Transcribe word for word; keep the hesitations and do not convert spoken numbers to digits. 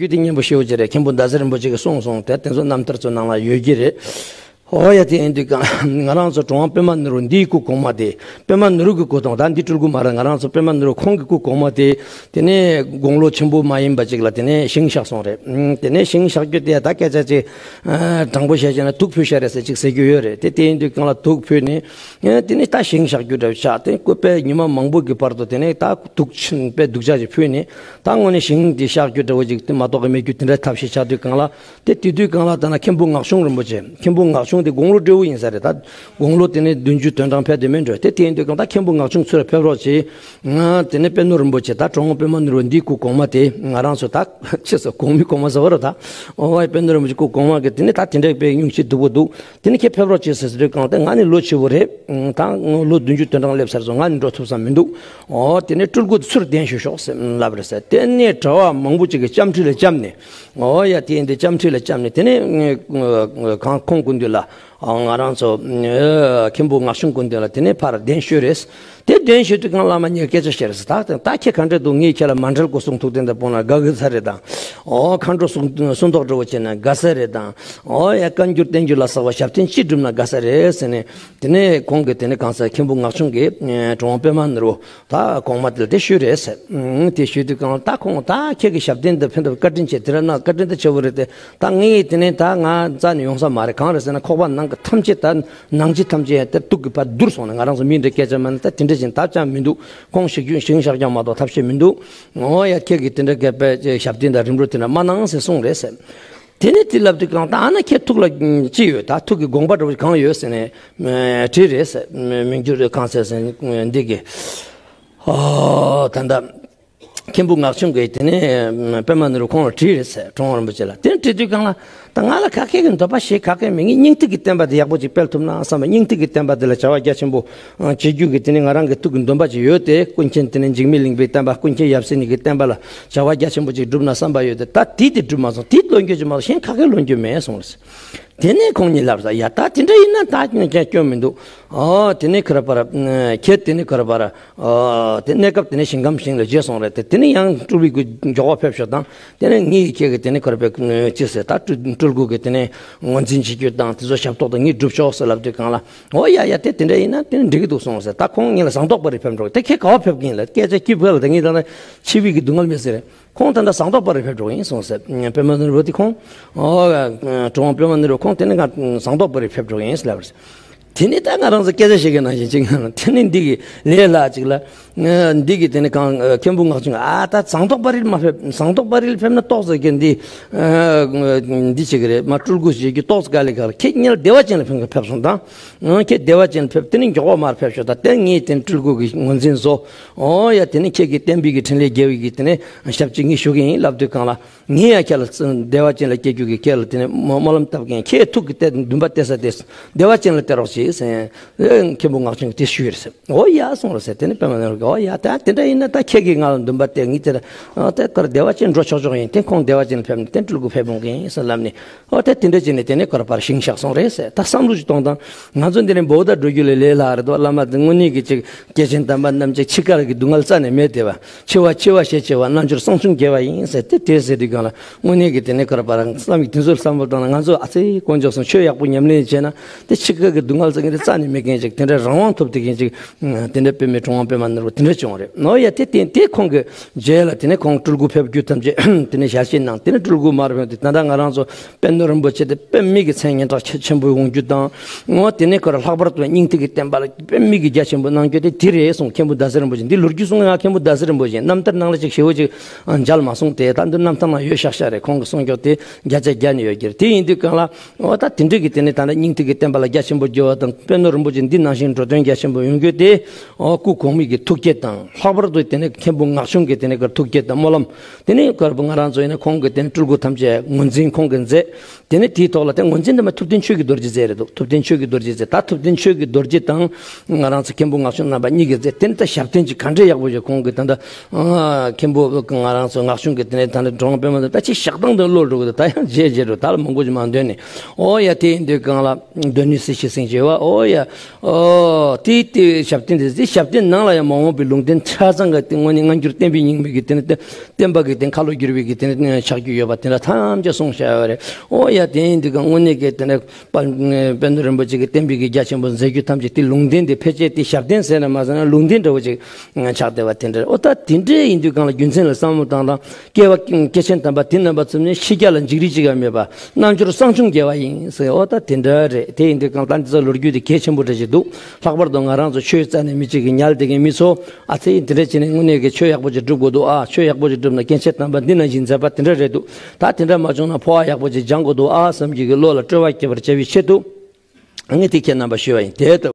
རྒྱུད་དེ་སྙན་པོ་ཞེ་པོ་ཅིག་རེད། མཁན་པོ་ཟླ་ཟེར་རིན་པོ་ཆེ་གིས་གསུངས་སོང་། དེ་དེ་ཚོ་རྣམ་ཐར་ཚོ་ནང་ལ་ཡོད་ཀྱི་རེད། ཨོ་ཡ། དེ་ཡིན་དུས་ཀྱང་ང་རང་ཚོ་གྲུབ་དབང་པདྨ་ནོར་བུ་འདིའི་སྐུ་གོང་མ་དེ། པདྨ་ནོར་བུ་གི་སྐུ་གདུང་། ད་འདི་སྤྲུལ་སྐུ་མ་རེད། ང་རང་ཚོ་པདྨ་ནོར་བུ་ཁོང་གི་སྐུ་གོང་མ་དེ། དེ་ནས་དགུང་ལོ་ཆེན་པོ་མ་ཡིན་པ་ཅིག་ལ་དེ་ནས་ཞིང་གཤེགས་སོང་རེད། ཨུམ། དེ་ནས་ཞིང་གཤེགས་རྒྱུ་དེ་ད་སྐད་ཆ་ཅིག་ཨ། དྲང་པོ་བཤད་བྱས་ན་དུག་ཕུལ་ཤག་རེད་ཟེར་ཅིག་ཟེར་རྒྱུ་ཡོད་རེད། དེ་དེ་ཡིན་དུས་གང་ལ་དུག་ཕུལ་ནས། ཨེ། དེ་ནས་ད་ཞིང་གཤེགས་རྒྱུ་འདྲ་བོ་ཆགས། དེ་ནས་སྐུ་དཔེ་ཉི་མ་མང་པོ་གི་བར་དུ་དེ་ནས་ད་དུག་ཆེན་པོ་སྡུག་ཅག་ཅིག་ཕུལ་ནས། ད་དངོས་གནས་ཞིང་དེ་གཤེགས་རྒྱུ་འདྲ་བོ་ཅིག་དེ་མ་གཏོགས་ཀྱི་མེད་རྒྱུ་དེ་འདྲ་ཐབས་ཤེས་ཆགས་དུས་གང་ལ། དེ་དེ་དུས་གང་ལ་ད་ན་མཁན་པོ་ངག་ཆུང་རིན་པོ་ཆེ། མཁན་པོ་ངག་ཆུང་དེ་དགུང་ལོ་བགྲེས་པོ་ཡིན་ས་རེད། ད་དགུང་ལོ་དེ་ནས་བདུན་ཅུ་དོན་གྲངས་ཕེབས་དེ་མིན་འགྲོ། དེ་དེ་ཡིན་དུས་གང་ད་མཁན་པོ་ངག་ཆུང་ཚུར་ཕེབས་རོགས་གྱིས། ང་དེ་ནས་པད་ནོར་རིན་པོ་ཆེ། ད་གྲུབ་དབང་པདྨ་ནོར་བུ་འདིའི་སྐུ་གོང་མ་དེ། ང་རང་ཚོ་ད་ཆེ་ས་གོང་མའི་གོང་མ་ཟེར་བ་རེད་ད། ཨོ་ཝའི་པད་ནོར་རིན་པོ་ཆེ་སྐུ་གོང་མ་གི་དེ་ནས་ད་དེ་འདྲ་དཔེ་སྙུང་གཞི་སྡུག་པོ་འདུག་དེ་ནས་ཁྱེད་ཕེབས་རོགས་བྱེད་ཟེར་ཟེར་དུས་གང་ལ། ད་ང་ནི་ལོ་ཆེ་བོ་རེད། ད་ལོ་བདུན་ཅུ་དོན་གྲངས་སླེབས་ཚར་སོང་། ང་ནི་འགྲོ་ཐུབ་ས་མི་འདུག་ཨོ་དེ་ནས་སྤྲུལ་སྐུ་ཚུར་གདན་ཞུ་ཤོག་ཟེར་ལབ་རེད་ཟེར། དེ་ནས་གྲྭ་པ་མང་པོ་ཅིག་གིས་བཅམ་ཁྲི་ལ་བཅམ་ནས། ཨོ་ཡ། དེ་ཡིན་དུས་བཅམ་ཁྲི་ལ་བཅམ་ནས། དེ་ནས་གང་ཁོང་སྐུ་མདུན་ལ། ཨ། ང་རང་ཚོ་མཁན་པོ་ངག་ཆུང་སྐུ་མདུན་ལ་དེ་ནས་ཕར་གདན་ཞུས་རེད། དེ་གདན་ཞུས་དུས་གང་བླ་མ་གཉིས་ཀྱིས་སྐད་ཆ་བཤད་རེད་ཟེར། ད་ད་ཁྱེད་ག་འདྲ་འདུག་ངས་ཁྱེད་ལ་མཎྜལ་སྐུ་གསུང་ཐུགས་རྟེན་དང་སྤོང་ན་དགའ་གི་ས་རེད་དང་། ཨོ་མཁའ་འགྲོ་གསུང་གསུང་ཐོག་འདྲ་བོ་བྱས་ན་དགའ་ས་རེད་དང་། ཨོ་ཡ། བཀའ་འགྱུར་བསྟན་འགྱུར་ལ་སོགས་པ་ཞབས་བརྟན་ཅི་བསྒྲུབས་ན་དགའ་ས་རེད་ཟེར་ནས། དེ་ནས་ཁོང་གིས་དེ་ནས་གང་ཟེར། མཁན་པོ་ངག་ཆུང་གིས་གྲུབ་དབང་པདྨ་ནོར་བུ་ད་གོང་མ་དེ་ལ་དེ་ཞུས་རེད་ཟེར། ཨང་། དེ་ཞུས་དུས་གང་ལ། ད་ཁོང་ད་ཁྱེད་ཀྱི་ཞབས་བརྟན་དང་ཕན་ཐོགས་བཀའ་དྲིན་ཆེ། དེ་ར་ན་བཀའ་དྲིན་ད་ཆེ་བོ་རེད་དེ། ད་ངས་དེ་ནས་ད་ང་རྩ་ནས་ཡོང་ས་མ་རེད། གང་རེད་ཟེར་ན། ཁོག་པ་ནང་གི་ཐམས་ཅད་ད་ནང་ལྕེ་ཐམས་ཅད་ཡང་དེ་དུག་གིས་ཕར་བསྡུར་སོང་ནས། ང་རང་ཚོ་མིའི་འདྲ་སྐད་ཆ་མ་ནི་ད་དེ་འདྲ་བཞིན་ད་ཅང་མི་འདུག་ཁོང་ཞིག་རྒྱུན་ཞིང་གཤེགས་ཀྱང་མ་གཏོགས་ཐབས་ཤེས་མི་འདུག་ཨོ་ཡ། ཁྱེད་ཀྱིས་དེ་འདྲ་གི་དཔེ་ཞབས་བརྟན་དང་རིམ་གྲོ་དེ་འདྲ་མ་གནང་ཟེར་གསུངས་རེད་ཟེར། དེ་ནས་དེ་ལབ་དུས་གང་ལ། ད་ཨ་ན་ཁྱེད་ཐུགས་ལ་ཅི་ཡོད། ད་ཐུགས་ཀྱི་དགོངས་པ་འདྲ་བོ་གང་ཡོད་ཟེར་ནས་དྲིས་རེད་ཟེར། མི་འགྱུར་གང་ཟེར་ཟེར་འདི་གི། ཨོ་ད་ལྟ་མཁན་པོ་ངག་ཆུང་གིས་དེ་ནས་པདྨ་ནོར་བུ་ཁོང་ལ་དྲིས་རེད་ཟེར། གྲུབ་དབང་རིན་པོ་ཆེ་ལ། དེ་ནས་དྲིས་དུས་གང་ལ། ད་ང་ལ་ག་གེ་གི་འདོད་པ་ཞིག་ག་གེ་མེད། ངས་སྙིང་ཐིག་གི་བསྟན་པ་དེ་ཡག་པོ་ཅིག་སྤེལ་ཐུབ་ན་བསམ་པ། སྙིང་ཐིག་གི་བསྟན་པ་དེ་ལ་བྱ་བ་རྒྱ་ཆེན་པོ་བྱེད་རྒྱུ་གི་དེ་ནས་ང་རང་གི་ཐུགས་ཀྱི་འདུན་པ་ཅིག་ཡོད་དེ། ཀུན་མཁྱེན་དེ་ནས་འཇིགས་མེད་གླིང་པའི་བསྟན་པ། ཀུན་མཁྱེན་ཡབ་སྲས་གཉིས་ཀྱི་བསྟན་པ་ལ་བྱ་བ་རྒྱ་ཆེན་པོ་ཅིག་བསྒྲུབ་ན་བསམ་པ་ཡོད་དེ། ད་དེ་དེ་བསྒྲུབ་མ་སོང་། དེ་ལོན་རྒྱུ་ཅིག་མ་གཏོགས་གཞན་ག་གེ་ལོན་རྒྱུ་མེད་གསུངས་རེད། དེ་ནས་ཁོང་གཉིས་ལབ་ས། ཡ། ད་དེ་འདྲ་ཡིན་ན་ད་ཀྱང་སྐྱོན་མི་འདུག་ཨོ་དེ་ནས་ཁོ་ར་པ་ར་ཁྱེད། དེ་ནས་ཁོ་ར་པ་ར། ཨོ་དེ་གནས་སྐབས་དེ་ནས་ཞིང་ཁམས་ཞིང་ལ་བརྗེས་སོང་རེད་དེ། དེ་ནས་ཡང་སྤྲུལ་པའི་སྐུ་མགྱོགས་པ་ཕེབས་ཤོག་དང་། དེ་ནས་ངས་ཁྱེད་ཀྱི་དེ་ནས་ཁོ་ར་པའི་ཅི་ཟེར། ད་སྤྲུལ་སྐུ་གི་དེ་ནས་ངོས་འཛིན་བྱེད་རྒྱུ་དང་དེ་ཚོ་ཞབས་ཏོག་དང་ངས་སྒྲུབ་ཆོག་ཟེར་ལབ་དུས་གང་ལ། ཨོ་ཡ་ཡ། དེ་དེ་འདྲ་ཡིན་ན་དེ་ནི་འགྲིག་གི་འདུག་གསུངས་ཟེར། ད་ཁོང་གཉིས་ལ་ཟངས་མདོག་དཔལ་རི་ཕེབས་འགྲོ། དེ་ཁྱེད་ག་པར་ཕེབས་ཀྱི་ཡིན་ལ། སྐད་ཆ་སྐྱིད་པོ་ལ། ད་ངས་ད་ལྟ་འཆི་བའི་གི་སྡུག་བསྔལ་མེད་ཟེར། ཁོང་ད་ལྟ་ཟངས་མདོག་དཔལ་རི་ཕེབས་འགྲོ་གི་ཡིན་གསུངས་ཟེར། པདྨ་ནོར་བུ་དེ་ཁོང་། ཨོ་གྲུབ་དབང་པདྨ་ནོར་བུ་ཁོང་དེ་ནི་ང་ཟངས་མདོག་དཔལ་རི་ཕེབས་འགྲོ་གི་ཡིན་ཟེར་ལབ་པ་རེད། དེ་ནི་ད་ང་རང་ཚོ་སྐད་ཆ་བཤད་མཁན་ནང་བཞིན་ཅིག་ང་རང་དེ་ནི་འདི་གི་ལས་སླ་ཅིག་ལ། འདི་གི་དེ་ནི་གང་། མཁན་པོ་ངག་ཆུང་གིས། ཨ། ད་ཟངས་མདོག་དཔལ་རིར་མ་ཕེབས། ཟངས་མདོག་དཔལ་རིར་ཕེབས་ན་ཏོག་ཙམ་གྱི་འདི། འདི་བྱེད་ཀྱི་རེད། མ་སྤྲུལ་སྐུ་བྱེད་རྒྱུ་ཏོག་ཙམ་དཀའ་ལས་ཁག་ལ། ཁྱེད་གཉིས་ལ་བདེ་བ་ཅན་ལ་ཕེབས། ཕེབས་སོང་དང་། ཁྱེད་བདེ་བ་ཅན་ལ་ཕེབས། དེ་ནི་མགྱོགས་པ་མར་ཕེབས་ཤོག་དང་། དེ་ངས་དེ་ནི་སྤྲུལ་སྐུ་གི་ངོས་འཛིན་བཟོ། ཨོ་ཡ། དེ་ནི་ཁྱེད་ཀྱི་བསྟན་པའི་གི་འཕྲིན་ལས་རྒྱས་པའི་གི་དེ་ནི་ཞབས་ཕྱི་ངས་ཞུ་གི་ཡིན་ལབ་དུས་གང་ལ། ངས་ཡང་ཁྱེད་ལ་བདེ་བ་ཅན་ལ་སྐྱེ་རྒྱུ་གི་ཁྱེད་ལ་དེ་ནས་སྨོན་ལམ་བཏབ་མཁན། ཁྱེད་ཐུགས་ཀྱི་གཏད། འདུན་པ་གཏད་ས་དེ་བདེ་བ་ཅན་ལ་གཏད་རོགས་བྱེད་ཟེར། མཁན་པོ་ངག་ཆུང་གིས་དེ་ཞུས་རེད་ཟེར། ཨོ་ཡ་གསུངས་རེད་ཟེར། དེ་ནས་པདྨ་ནོར་བུས། ཨོ་ཡ། ད་དེ་འདྲ་ཡིན་ན་ད་ཁྱེད་ཀྱིས་ང་ལ་འདུན་པ་གཏད། ངས་དེ་ལ་དེ་ཀར་བདེ་བ་ཅན་འགྲོ་ཆོག་ཆོག་ཡིན། དེ་ཁོང་བདེ་བ་ཅན་ལ་ཕེབས་ནས་དེ་སྤྲུལ་སྐུ་ཕེབས་འོང་གི་ཡིན་ཟེར་ལབ་ནས། ཨོ་དེ་དེ་འདྲ་བྱས་ནས་དེ་ནས་ཁོ་ར་པར་ཞིང་གཤེགས་སོང་རེད་ཟེར། ད་བསམ་བློ་ཞིག་གཏོང་དང་། ང་ཚོ་འདི་ནས་འབོ་ད་འགྲོ་རྒྱུ་ལས་ལས་སླ་རེད་དོ། བླ་མ་དེ་དངོས་གནས་ཀྱི་ཅིག་སྐྱེས་ཆེན་དམ་པ་རྣམས་ཀྱི་འཆི་ཁར་གྱི་སྡུག་བསྔལ་རྩ་ནས་མེད་དེ་བ། འཆི་བ་འཆི་བ་ཞེས་བྱ་བ། རྣལ་འབྱོར་གསང་གསུམ་རྒྱལ་བ་ཡིན་ཟེར། དེ་དེ་ཟེར་དུས་གང་ལ་དངོས་གནས་ཀྱི་དེ་ནས་ཁོ་ར་པར་བསམ་གྱི། དེ་ཚོར་བསམ་བློ་བཏང་ན། ང་ཚོ་ཨ་ཙི་དཀོན་མཆོག་གསུམ་ཆོས་ཡག་པོ་ཉམས་ལེན་བྱས་ན། དེ་འཆི་ཁར་གྱི་སྡུག་བསྔལ་ཟེར་མཁན་དེ་རྩ་ནས་མེད་མཁན་ཅིག་དེ་འདྲ་རང་དབང་ཐོབ་བསྡད་མཁན་ཅིག་དེ་འདྲ་དཔེ་མེད་གྲུབ་དབང་པདྨ་ནོར་བུ་དེ་འདྲ་བྱུང་བ་རེད། ཨོ་ཡ། དེ་དེ་དེ་ཁོང་གི་རྗེས་ལ་དེ་ནས་ཁོང་སྤྲུལ་སྐུ་ཕེབས་རྒྱུ་ཐམས་ཅད་དེ་ནས་ཞལ་བཞེས་གནང་། དེ་ནས་སྤྲུལ་སྐུ་མར་ཕེབས་ཏེ། ད་ལྟ་ང་རང་ཚོ་པད་ནོར་རིན་པོ་ཆེ་དེ་དཔེ་མི་གི་མཚན་སྙན་གྲགས་ཆེ་ཆེན་པོ་ཡོང་རྒྱུ་དང་། ཨོ་དེ་ནས་ཁོ་ར་ལྷག་པར་དུ་སྙིང་ཐིག་གི་བསྟན་པ་ལ་དཔེ་མི་གི་རྒྱ་ཆེན་པོ་གནང་རྒྱུ་དེ་དེ་རེད་གསུངས། མཁན་པོ་ཟླ་ཟེར་རིན་པོ་ཆེ། འདི་ལོ་རྒྱུས་གསུང་ང་མཁན་པོ་ཟླ་ཟེར་རིན་པོ་ཆེ་རྣམ་ཐར་ནང་ལ་ཅིག་ཞེ་པོ་ཅིག་མཇལ་མ་སོང་སྟེ། ད་འདི་རྣམ་ཐར་ནང་ཡོད་ཤག་ཤག་རེད། ཁོང་གི་གསུང་སྐྱོར་དེ་བརྒྱ་ཆ་བརྒྱ་ནས་ཡོད་ཀྱི་རེད། དེ་ཡིན་དུས་གང་ལ། ཨོ་ད་དེ་འདྲ་གི་དེ་ནས་ད་ནི་སྙིང་ཐིག་གི་བསྟན་པ་ལ་རྒྱ་ཆེན་པོ་རྒྱས་པ་དང་། པད་ནོར་རིན་པོ་ཆེ་འདི་ནང་བཞིན་འགྲོ་དོན་རྒྱ་ཆེན་པོ་ཡོང་རྒྱུ་དེ། ཨོ་སྐུ་གོང་མའི་གི་ཐུགས་བསྐྱེད་དང་། ལྷག་པར་དུ་དེ་ནས་མཁན་པོ་ངག་ཆུང་གི་དེ་ནས་ཀར་ཐུགས་བསྐྱེད་དང་སྨོན་ལམ། དེ་ནས་ཀར་པོ་ང་རང་ཚོ་ཡིན་ན་ཁོང་གི་དེ་ནས་སྤྲུལ་སྐུ་ཐམས་ཅད་ངོས་འཛིན་ཁོང་གིས་མཛད། དེ་ནས་དེའི་ཐོག་ལ་དེ་ངོས་འཛིན་དེ་མ་ཐུབ་བསྟན་ཆོས་ཀྱི་རྡོ་རྗེ་མཛད་རེད་འདུག་ཐུབ་བསྟན་ཆོས་ཀྱི་རྡོ་རྗེ་མཛད། ད་ཐུབ་བསྟན་ཆོས་ཀྱི་རྡོ་རྗེ་དང་ང་རང་ཚོ་མཁན་པོ་ངག་ཆུང་རྣམ་པ་གཉིས་ཀྱིས་མཛད། དེ་ནས་ད་ཞབས་བརྟན་ཅིག་ག་འདྲས་ཡག་པོ་ཞིག་ཁོང་གིས་ད་ལྟ། ཨ། མཁན་པོ་ང་རང་ཚོ་ངག་ཆུང་གིས་དེ་ནས་ད་ནི་གྲུབ་དབང་པདྨ་དང་ད་ཅིག་ཞག་དང་དུ་བློ་འགྲོ་གི་འདུག་ད་ཡང་རྗེས་རྗེས་འགྲོ། ད་ལ་མང་པོ་ཅིག་མ་འདོན་ནས། ཨོ་ཡ། དེ་ཡིན་དུས་གང་ལ་གདོད་ནས་སྲིད་ཞིའི་སེང་ཆེན། ཨོ་ཡ། ཨོ་དེ་དེ་ཞབས་བརྟན་དེ་དེ་ཞབས་བརྟན་ནང་ལ་ཡང་མ་འོངས་པའི་ལུང་བསྟན་ཆ་ཚང་གི་དེ་དངོས་གནས་སྔ་འགྱུར་བསྟན་པའི་རྙིང་མའི་གི་དེ་ནི་བསྟན་པ་གི་དེ་ཁ་ལོ་བསྒྱུར་བའི་གི་དེ་ནི་ཆགས་རྒྱུ་ཡོད་པ་དེ་འདྲ་ཐམས་ཅད་གསུངས་བཞག་ཡོད་རེད། ཨོ་ཡ། དེ་ཡིན་དུས་ཀ་དངོས་གནས་ཀྱི་དེ་ནི་དཔལ་དཔལ་ལྡན་རིན་པོ་ཆེ་གི་བསྟན་པའི་གི་རྒྱ་ཆེན་པོ་མཛད་རྒྱུ་ཐམས་ཅད་དེ་ལུང་བསྟན་དེ་ཕལ་ཆེར་དེ་ཞབས་བརྟན་ཟེར་ན་མ་ཟེར་ན་ལུང་བསྟན་འདྲ་བོ་ཅིག་ཆགས་བསྡད་པ་དེ་འདྲ་རེད། ཨོ་ད་དེ་འདྲ་ཡིན་དུས་གང་ལ་རྒྱུ་མཚན་ལ་བསམ་བློ་བཏང་དང་། སྐྱེ་བ་སྐྱེ་ཆེན་དམ་པ་དེ་རྣམ་པ་ཚོ་ནི་ཕྱི་རྒྱལ་ལ་འཇིགས་རིགས་ཅིག་ཡང་མེད་པ། རྣལ་འབྱོར་གསང་ཆུང་རྒྱལ་བ་ཡིན་ཟེར། ཨོ་ད་དེ་འདྲ་རེད། དེ་ཡིན་དུས་གང་ལྟར་འདི་ཚོ་ལོ་རྒྱུས་དེ་གལ་ཆེན་པོ་འདྲ་ཞིག་འདུག་ལྷག་པར་དུ་ང་རང་ཚོ་ཆོས་རྩ་ནས་མི་གཅིག་གི་ཉལ་བསྡད་མཁན་མི་ཚོ། ཨ་ཚེ་ཡིན་དེ་འདྲ་བྱས་ནས་དངོས་གནས་ཀྱི་ཆོས་ཡག་པོ་ཅིག་སྒྲུབ་དགོས་འདུག་ཨ་ཆོས་ཡག་པོ་ཅིག་སྒྲུབ་ན་སྐྱེ་ཆེན་དམ་པ་འདི་ན་བཞིན་མཛད་པ་དེ་འདྲ་རེད་འདུག་ད་དེ་འདྲ་མ་བྱུང་ན་འཕོ་བ་ཡག་པོ་ཅིག་སྦྱང་དགོས་འདུག་ཨ་བསམ་གྱི་གི་བློ་ལ་སྤྲོ་བ་སྐྱེ་བར་བྱ་བའི་ཆེད་དུ། ངས་དེ་ཁྱེད་རྣམ་པ་ཞུས་པ་ཡིན། དེ་ལྟ་བུ།